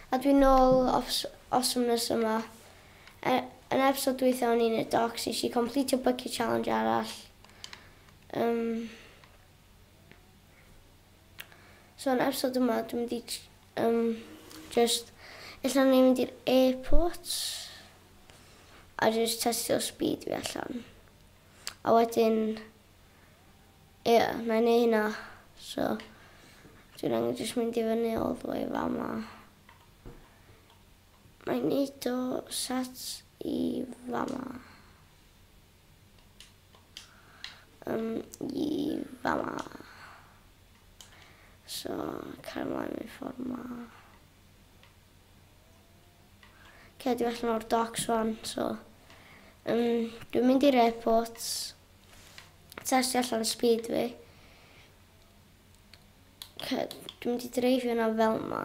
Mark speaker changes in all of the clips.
Speaker 1: A dwi'n nôl awesomeness yma. Yn episode dwytha o'n i'n y docks, nes i completio bucket challenge arall. So yn episode yma dwi'n mynd i just, ella ni'n mynd i'r airport a just testio speed fi allan. A wedyn, ie, yeah, na i neud hynna. So, dwi'n angen just mynd i fyny all the way fama. Mae'n neud o set i fama. I fama. So, cael ymlaen mewn ffordd ma. Okay, dwi allan o'r docks wan, so dwi'n mynd i'r airport. Testio allan speed fi. Okay, dwi'n mynd i dreifio yna fel ma.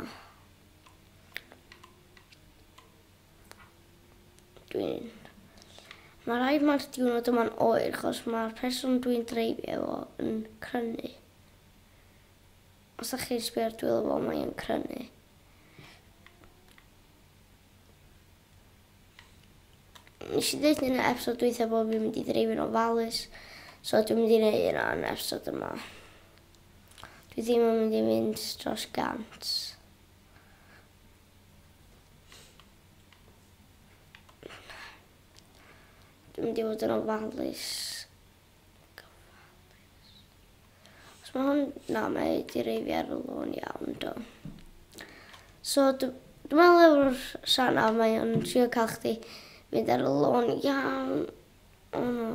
Speaker 1: Mae rhaid mae'r diwrnod yma'n oer, chos mae'r person dwi'n dreifio efo yn crynu. Os ydych chi'n sbio ar dwylo fo, mae'n crynu. Nes i ddeud yn y episode dwytha bod fi'n mynd i dreifio'n ofalus, so dwi'n mynd i wneud hynna yn y episode yma. Dwi ddim yn mynd i fynd dros 100. Dwi'n mynd i fod yn ofalus. Os mae hwn... Na, mae wedi reifio ar y lôn iawn, do. So, dwi'n meddwl efo'r sana, mae o'n trio cael chdi fynd ar y lôn iawn. O, no.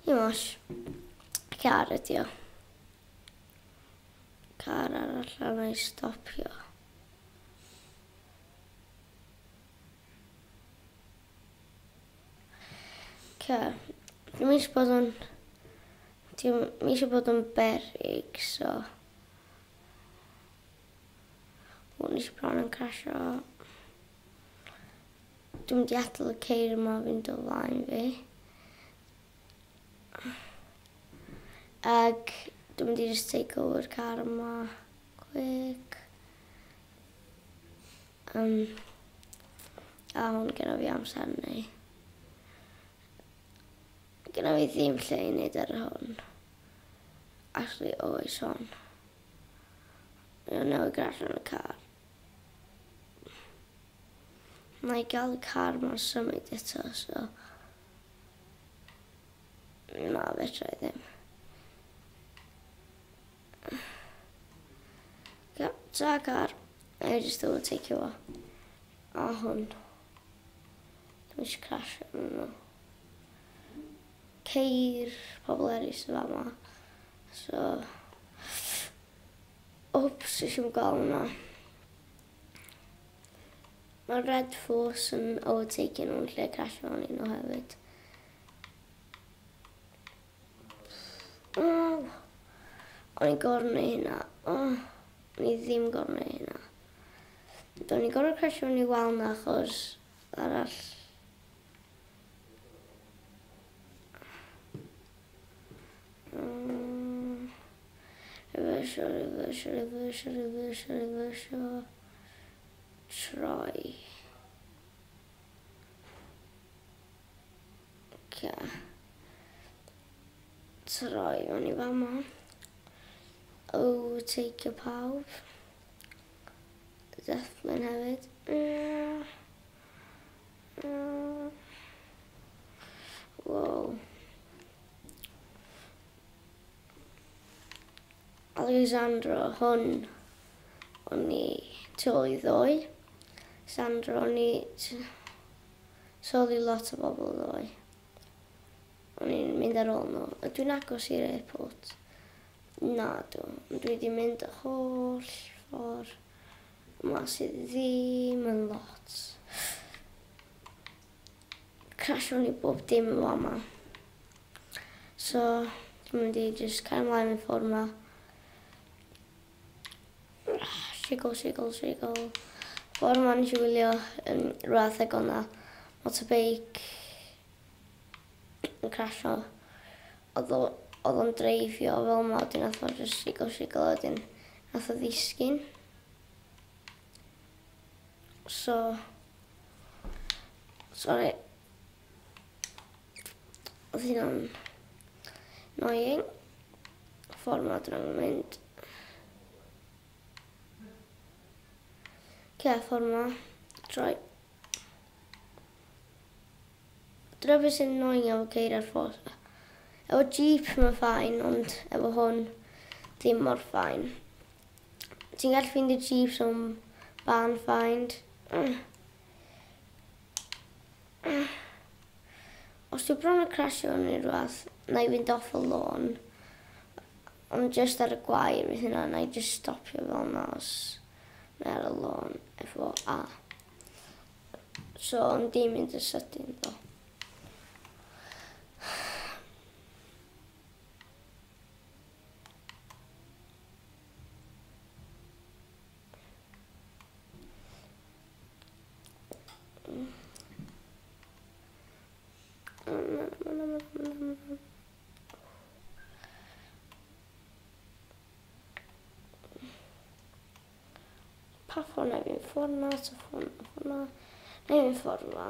Speaker 1: Dim ots. Car ydi o. Car arall arna i stopio. Okay. Dwi'n eisiau bod yn... Dwi'n eisiau bod yn berig, so... O, nes i bron yn crasio. Dwi'n mynd i adael y ceir yma fynd o flaen fi. Ac dwi'n mynd i just take over car yma. Quick. A hwn gyda fi amser neu. Gyda fi ddim lle i wneud ar hwn. Actually, oes hwn. Mae'n newid crash yn y car. Na i gael y car ma'n symud eto, so... Na, fedra i ddim. Yep, ta car. I just overtake you. A hwn. Dwi'n eisiau crash yn nhw. Ceir pobl eraill sydd fama. So... Oops, eisiau gweld hwnna. Mae Red Force yn overtaking nhw'n lle crash mewn i nhw hefyd. Oh, o'n i'n gorfod neud hynna. Oh, o'n i ddim gorfod neud hynna. Do'n i'n gorfod crash mewn i wal na achos arall. Reversio, reversio, reversio, reversio, reversio. Troi. Okay. Troi mewn i fama. Overtake pawb. Zeppelin hefyd. Wow. Alexandro, hwn o'n i tu ôl i ddoe. Sandro, o'n i tu ôl i lot o bobl ddoe. O'n i'n mynd ar ôl nhw. Ydw i'n agos i'r airport? Na, dw. Ond dwi wedi mynd y holl ffordd yma sydd ddim yn lot. Crasio ni bob dim yn fama. So, dwi'n mynd i just cael ymlaen mewn ffordd yma. Sigl, sigl, sigl. Ffordd yma nes i wylio yn rhywbeth ag o'na motorbike yn crasio. Oedd o Oedd o'n dreifio fel yma, wedyn nath o just sigl sigl, wedyn nath o ddisgyn. So, sorry. Oedd hynna'n annoying. Ffordd yma dyn nhw'n mynd. Ce, ffordd yma. Troi. Dyna beth sy'n annoying efo ceir ar ffordd. Efo Jeep mae'n fine, ond efo hwn ddim mor fine. Ti'n gallu ffeindio Jeeps o'n barn find. Os dwi bron yn crasio neu rhywbeth, na i fynd off y lôn. Ond just ar y gwair fydd hynna, na i just stopio fel yna os mae ar y lôn efo A. So, ond dim mynd yn sydyn ddo. Pa ffordd na i fynd ffordd na, ta ffordd na, ffordd na. Na i fynd ffordd yma.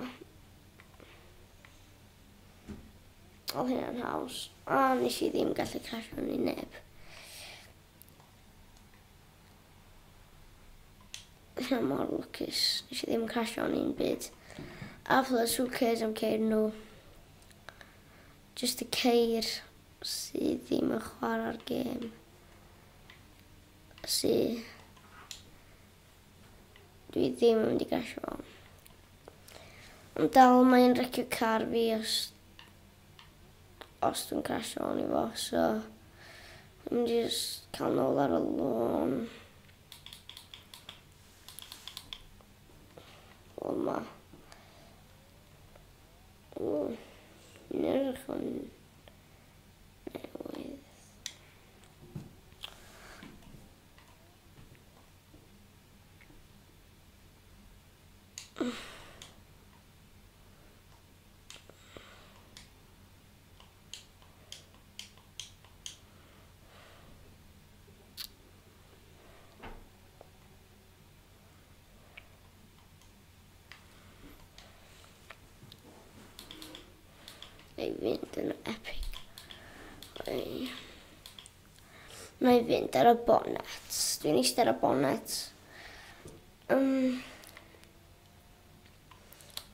Speaker 1: Oedd hynna'n haws. A nes i ddim gallu crasio yn i neb. Hynna mor lwcus. Nes i ddim crasio yn un byd. A plus, who cares am ceir nhw? Just y ceir sydd ddim yn chwarae'r gêm. Sydd... Dwi ddim yn mynd i crasio fo. Ond dal mae'n wrecio car fi os dwi'n crasio o'n i fo, so dwi'n mynd i just cael nôl ar y lôn. O ma. O, ni'n edrych yn newydd. Ei fynd yn epic. Mae fynd ar y bonnet. Dwi'n eistedd ar y bonnet. Dwi'n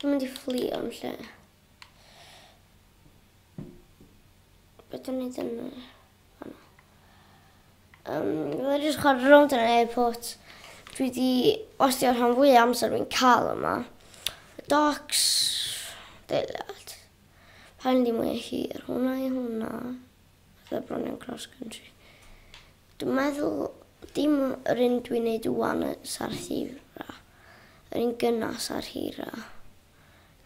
Speaker 1: mynd i fflio yn lle. Beth dwi'n neud yn y... Dwi'n jyst chwarae rownd yn y airport. Dwi di wastio'r rhan fwy o amser dwi'n cael yma. Y docks... Deiliad. Pa'n di mwy o hir? Hwna i hwna. Fatha bron iawn cross country. Dwi'n meddwl dim yr un dwi'n neud ŵan sa'r hira. Yr un gynna sa'r hira.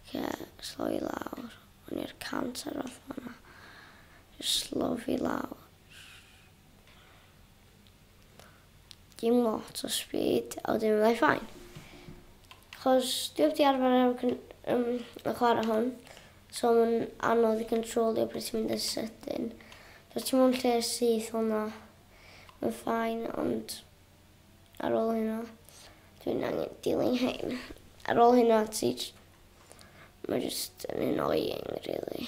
Speaker 1: Oce, sloi lawr. O'n i'r 100 ar fath fan'na. Just slofi lawr. Dim lot o speed, a wedyn fyddai fine. Chos dwi heb di arfer efo y chwarae hwn, so mae'n anodd i controlio pryd ti'n mynd yn sydyn. So ti'n mewn lle syth hwnna, mae'n fine, ond ar ôl hynna, dwi'n angen dilyn hein. Ar ôl hynna, mae'n just yn annoying, really.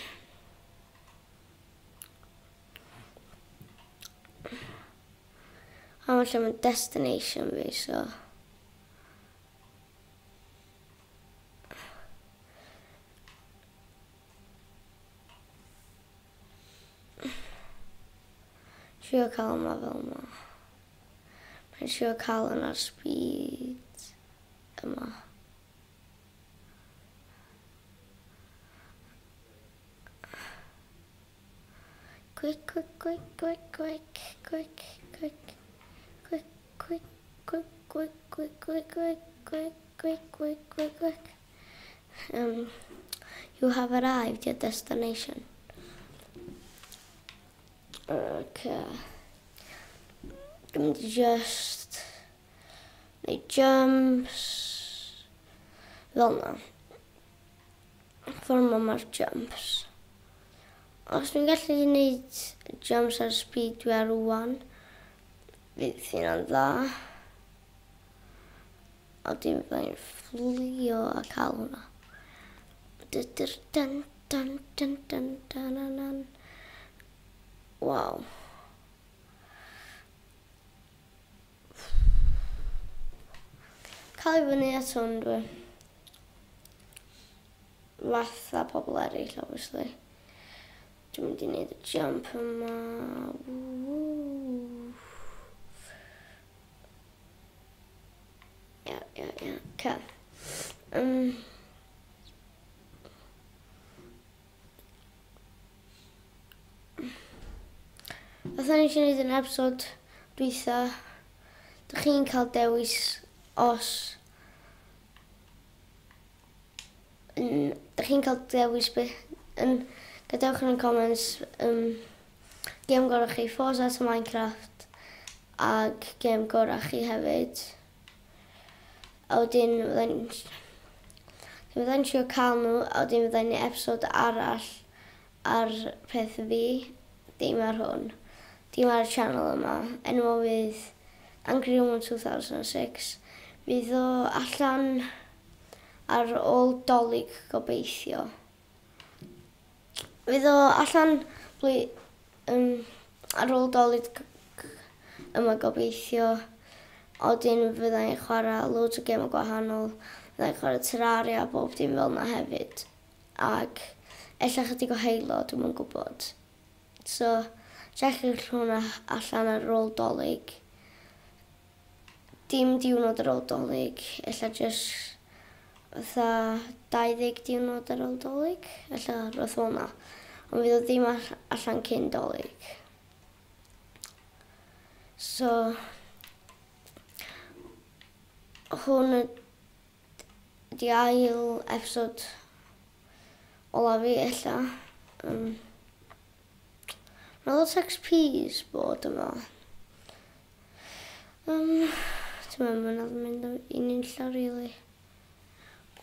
Speaker 1: A mae lle mae'n destination fi, so... Trio cael yma fel yma. Mae'n trio cael yna'r speed yma. Quick, quick, quick, quick, quick, quick, quick, quick, quick, quick, quick, quick, quick, quick, quick, quick, quick, quick, quick. You have arrived at your destination. Okay. Dwi'n mynd i just neud jumps fel yna. Ffordd yma mae'r jumps. Os dwi'n gallu gwneud jumps ar speed dwi ar rwan, fydd hynna'n dda. A dim fyddai'n fflio a cael hwnna. Dydyr dun dun dun dun dun dun dun. Waw. Cael ei fyny at hwn dwi. Fatha pobl eraill, obviously. Dwi'n mynd i wneud y jump yma. Woo. Ia. Okay. Fatha nes i wneud yn episode dwytha, dych chi'n cael dewis os... Dych chi'n cael dewis be... Yn, gadewch yn y comments gêm gorau chi Forza to Minecraft ag gêm gorau chi hefyd. A wedyn fyddai'n trio cael nhw, a wedyn fyddai'n neud episode arall ar peth fi, dim ar hwn, dim ar y channel yma. Enw o fydd Angry Human 2006. Fydd o allan ar ôl Dolig gobeithio. Fydd o allan ar ôl Dolig yma gobeithio. A wedyn fyddai'n chwarae loads o gemau gwahanol. Fyddai'n chwarae Terraria a bob dim fel yna hefyd. Ac ella chydig o Halo, dwi'm yn gwybod. So, checiwch hwnna allan ar ôl Dolig. Dim diwrnod ar ôl Dolig, ella just fatha 20 diwrnod ar ôl Dolig. Ella rhywbeth fel yna. Ond fydd o ddim allan cyn Dolig. So, hwn ydi ail episode ola fi ella. Mae lot o XPs bod yma. Dwi'n meddwl mynd i nunlla, really.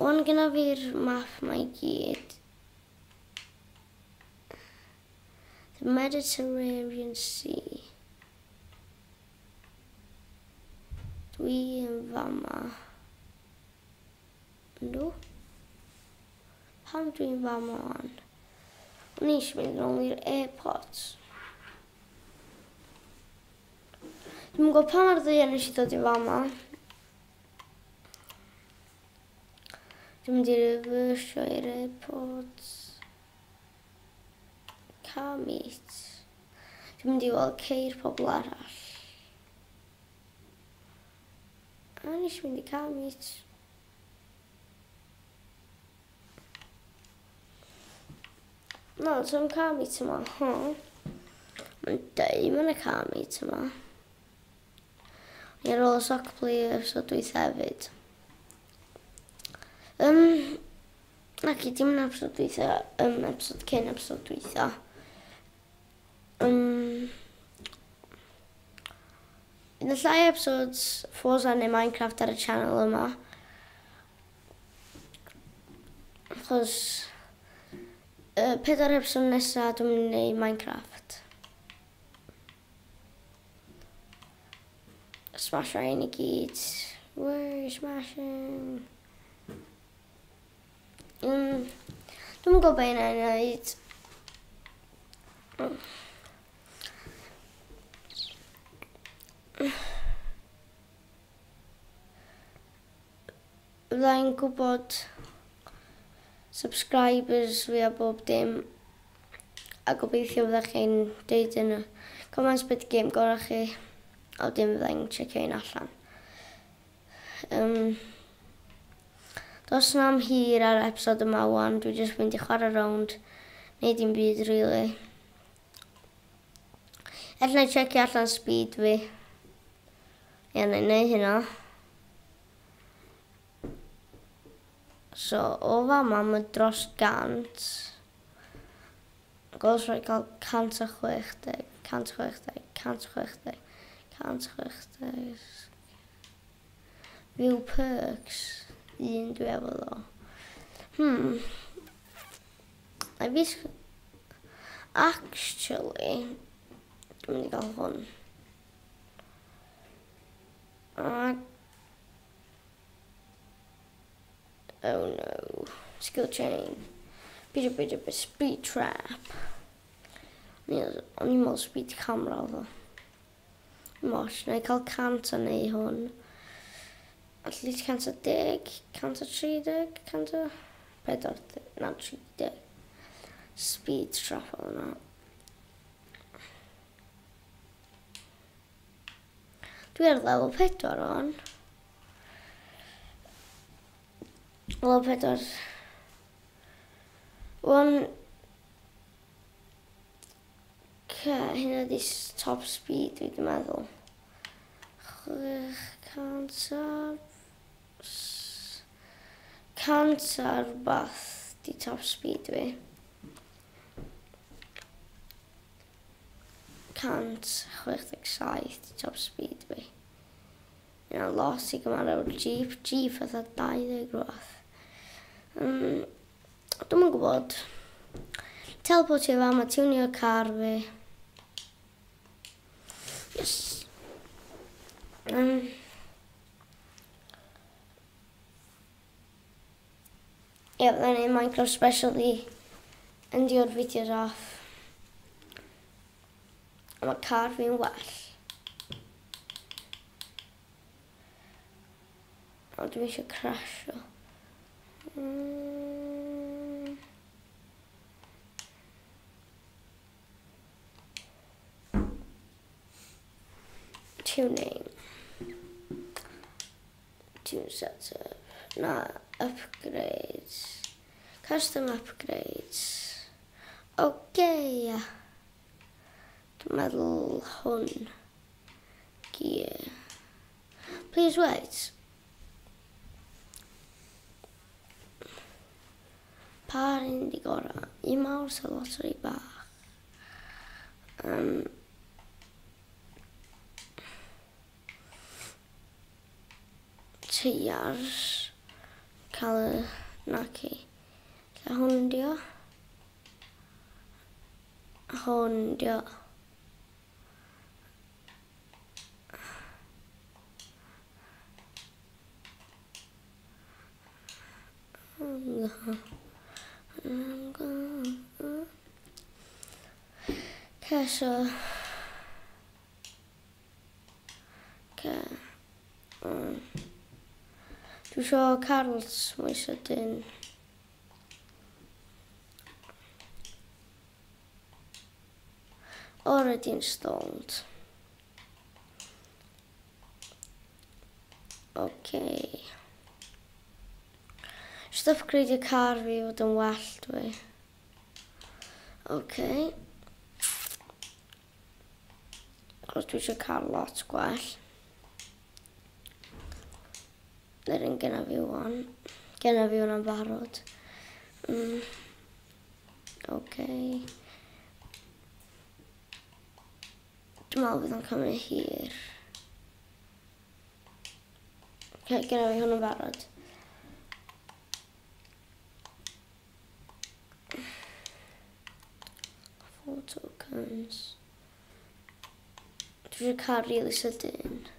Speaker 1: Wan gyna fi'r map ma i gyd. The Mediterranean Sea. Dwi yn fama. Yndw? Pam dwi'n fama wan? O'n i eisiau mynd nôl i'r airport. Dwi'm yn gwybod pam ar ddaear nes i ddod i fama. Dwi'n mynd i reversio i'r airport. Car meet. Dwi'n mynd i weld ceir pobl arall. A nes i mynd i car meet. Na, so'n car meet yma. Huh. Mae'n deud mae'n y car meet yma. Ni ar ôl y soccer player episode dwytha hefyd. Naci, dim yn episode dwytha, episode cyn episode dwytha. Bydd y llai episodes Forza neu Minecraft ar y channel yma. Achos y 4 episode nesaf dwi'n mynd i wneud Minecraft. Smash rhain i gyd. We're smashing. Dwi'm yn gwybod beth yna'n wneud. Fyddai'n gwybod subscribers fi a bob dim. A gobeithio fyddech chi'n deud yn y comments beth game gorau chi. A wedyn fyddai'n checio un allan. Does na'm hir ar episode yma wan, dwi jyst mynd i chwarae rownd, neud dim byd really. Ella na i checio allan speed fi. Ie, na i neud hynna. So, o fama mae dros 100. Gols rhaid cael 160, 160, 160, 160. View perks. Un dwi efo ddo. Actually, dwi'n mynd i gael hwn. A oh no. Skill chain. Bit of a speed trap. O'n i'n meddwl speed camera oedd o. Mosh, na i cael 100 a neu hwn. At least 110, 130, 140, na 30. Speed trap oedd hwnna. Dwi ar level 4 o'n. Level 4. Wan, hynna di top speed dwi wedi meddwl. 600 a... 100 a rhywbeth di top speed fi. 167 di top speed fi. Yna lot i gymharu o'r Jeep. Jeep fatha 20 rhywbeth. Dwi'm yn gwybod. Teleportio fa, mae tiwnio car fi. Yes. Ie, fydda'n neud Minecraft special i endio'r fideos off. A mae car fi'n well. O, dwi eisiau crasio. Tuning. Tune setup. Na, upgrades. Custom upgrades. Okay. Dwi'n meddwl hwn. Gear. Please wait. Pa un di gorau? Un mawr sa lot o'r i bach. Teiars. Cael y... Naci. Lle hwn di o? Hwn di o. Okay, so... Okay. Dwi isio carrots mwy sydyn. Already installed. Okay. Just upgrade y car fi fod yn well dwi. Okay. Achos dwi eisiau car lot gwell. Yr un genna fi wan. Genna fi hwnna'n barod. Okay. Dwi'n meddwl bydd o'n cymryd hir. Okay, genna fi hwnna'n barod. 4 tokens. Dwi eisiau car really sydyn.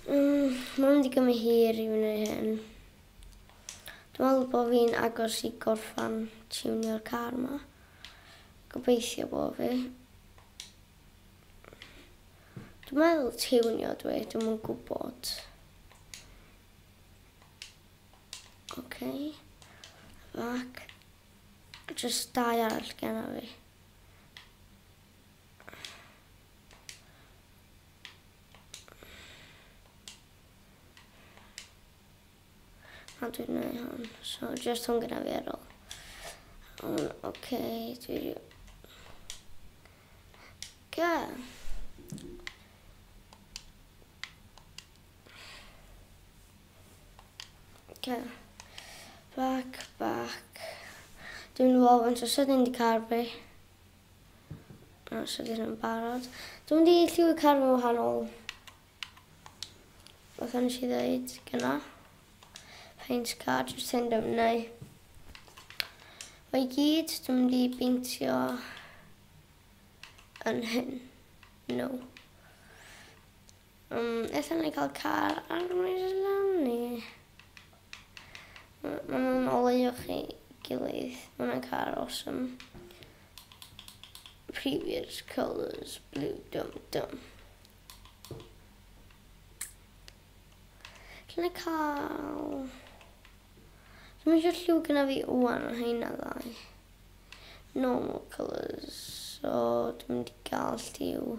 Speaker 1: Mae'n mynd i gymryd hir i wneud hyn. Dwi'n meddwl bod fi'n agos i gorffan tiwnio'r car yma. Gobeithio bod fi. Dwi'n meddwl tiwnio dwi, dwi'm yn gwybod. Okay. Back. Just dau arall genna fi. A dwi'n gwneud hwn. So, just hwn gyda fi ar ôl. Hwn, okay, dwi... Okay. Okay. Back, back. Dwi'n weld faint o sydyn di car fi. O, sydyn yn barod. Dwi'n mynd i lliwio car fi'n wahanol. Fatha nes i ddweud gyna. Paint car, just end up neu. O'i gyd, dwi'n mynd i beintio yn hyn. No. Ella na i cael car ar lan ni. Maen nhw'n oleuo chi gilydd. Mae hwnna'n car awesome. Previous colours, blue, dum dum. Ella na i cael. Dwi'n eisiau lliw gyda fi wan o heina ddau. Normal colours. So dwi'n mynd i gael lliw.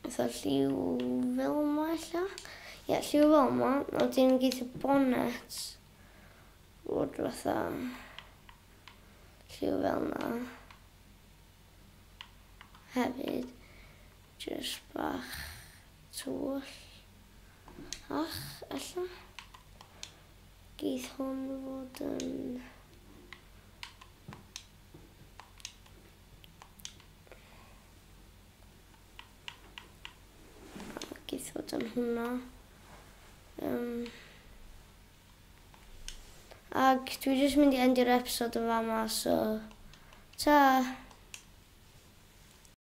Speaker 1: Fatha lliw fel yma ella. Ie, yeah, lliw fel yma. A wedyn geith y bonnet fod fatha lliw fel yna. Hefyd, just bach tywyll. Ach, ella. Geith hwn fod yn. Geith fod yn hwnna. Ac dwi jyst mynd i endio'r episode yn fama, so. Ta!